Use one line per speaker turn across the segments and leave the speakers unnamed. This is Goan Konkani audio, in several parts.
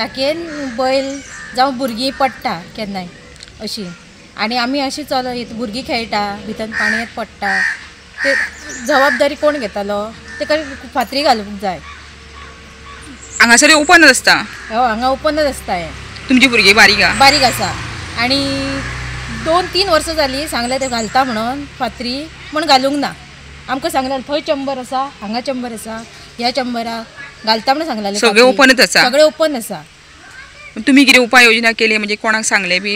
टाकयेन बैल जावं भुरगीं पडटा केन्नाय अशीं आनी आमी अशीं चल भुरगीं खेळटा भितर पाणयेंत पडटा ते जबाबदारी कोण घेतलो तेका फातरी घालूंक जाय.
हांगासर ओपनच आसता?
हय, हांगा ओपनच आसता. हें
तुमची भुरगीं बारीक आहा?
बारीक आसा आनी 2-3 वर्सां जालीं सांगलें ते घालता म्हणून फातरी म्हण घालूंक ना. आमकां सांगलें थंय चंबर आसा, हांगा चंबर आसा, ह्या चंबराक घालता म्हणून सांगलें.
सगळें ओपनच आसा?
सगळें ओपन आसा.
तुमी कितें उपाय योजना केली म्हणजे कोणाक सांगलें बी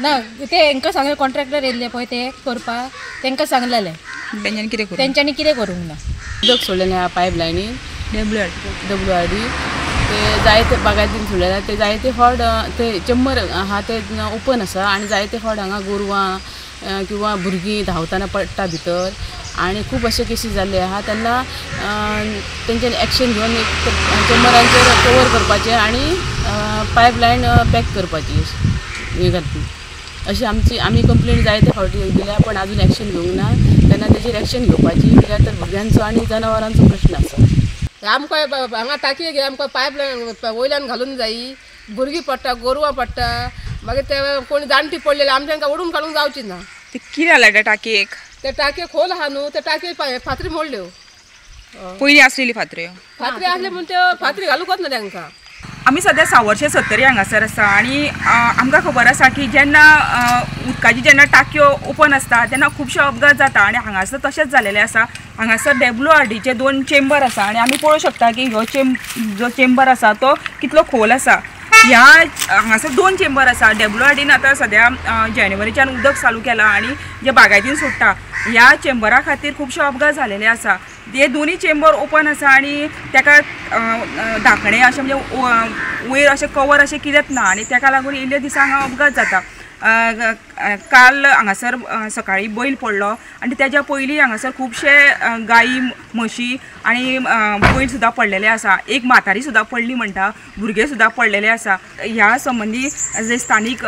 ना? ते हेंकां सांगलें, कॉन्ट्रॅक्टर येयल्ले पळय ते करपाक, तेंकां सांगलेलें.
तेंच्यांनी कितें करूं?
तेंच्यांनी कितें करूंक ना.
उदक सोडलें ह्या पायप लायनीन WRD ते जायते बागायतीन सोडलेले ते जायते फावट ते चंबर आहा ते ओपन आसा आनी जायते फावट हांगा गोरवां किंवा भुरगीं धांवतना पडटा भितर आनी खूब अशे केसी जाल्ले आहा. तेन्ना तेंच्यांनी एक्शन घेवन एक चंबरांचेर कवर करपाचें आनी पायप लायन पॅक करपाची हें घालपी अशी आमची आमी कंप्लेन जायते फावटी दिल्या पण अजून एक्शन घेवंक ना. तेन्ना तेजेर एक्शन घेवपाची कित्याक तर भुरग्यांचो आनी जनावरांचो प्रश्न आसा.
आमकां हांगा टाकये घे, आमकां पायप लायन वयल्यान घालून जायी, भुरगीं पडटा, गोरवां पडटा, मागीर ते कोण जाणटी पडलेले आमी तांकां ओडून काडूंक जावची ना.
ते कितें जालां त्या टाकयेक?
ते टाकये खोल आहा न्हू, ते टाकये फातरी मोडल्यो.
पयलीं आसलेली फातऱ्यो?
फातरी आसले म्हूण त्यो फातरी घालूंकच ना तांकां.
आमी सद्या सावर्शे सत्तरी हांगासर आसा आनी आमकां खबर आसा की जेन्ना उदकाची जेन्ना टाकयो ओपन आसता तेन्ना खुबशे अपघात जाता आनी हांगासर तशेंच जालेलें आसा. हांगासर WRDचे 2 चेंबर आसा आनी आमी पळोवंक शकता की ह्यो जो चेंबर आसा तो कितलो खोल आसा. ह्या हांगासर 2 चेंबर आसा. WRDन आतां सद्या जानेवारीच्यान उदक चालू केलां आनी जे बागायतीन सोडटा ह्या चेंबरा खातीर खुबशे अपघात जालेले आसा. हे दोनूय चेंबर ओपन आसा आनी ताका धाकणें अशें म्हणजे वयर अशें कवर अशें कितेंच ना आनी ताका लागून इल्ले दिसा हांगा अपघात जाता. काल हांगासर सकाळीं बैल पडलो आनी तेज्या पयलीं हांगासर खुबशे गायी म्हशी आनी बैल सुद्दां पडलेले आसा. एक म्हातारी सुद्दां पडली म्हणटा, भुरगे सुद्दां पडलेले आसा. ह्या संबंदी जे स्थानीक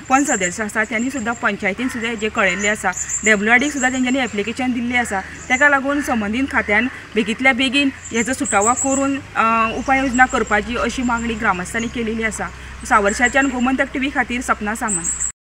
पंच सदस्य आसा त्यांनी सुद्दां पंचायतीन सुद्दां हेजें कळयल्लें आसा. WRDक सुद्दां तेंच्यांनी एप्लिकेशन दिल्लें आसा. ताका लागून संबंदीत खात्यान बेगींतल्या बेगीन हेजो सुटावो करून उपाय योजना करपाची अशी मागणी ग्रामस्थांनी केलेली आसा. सावर्शाच्यान गोमंतक TV खातीर सपना सामंत.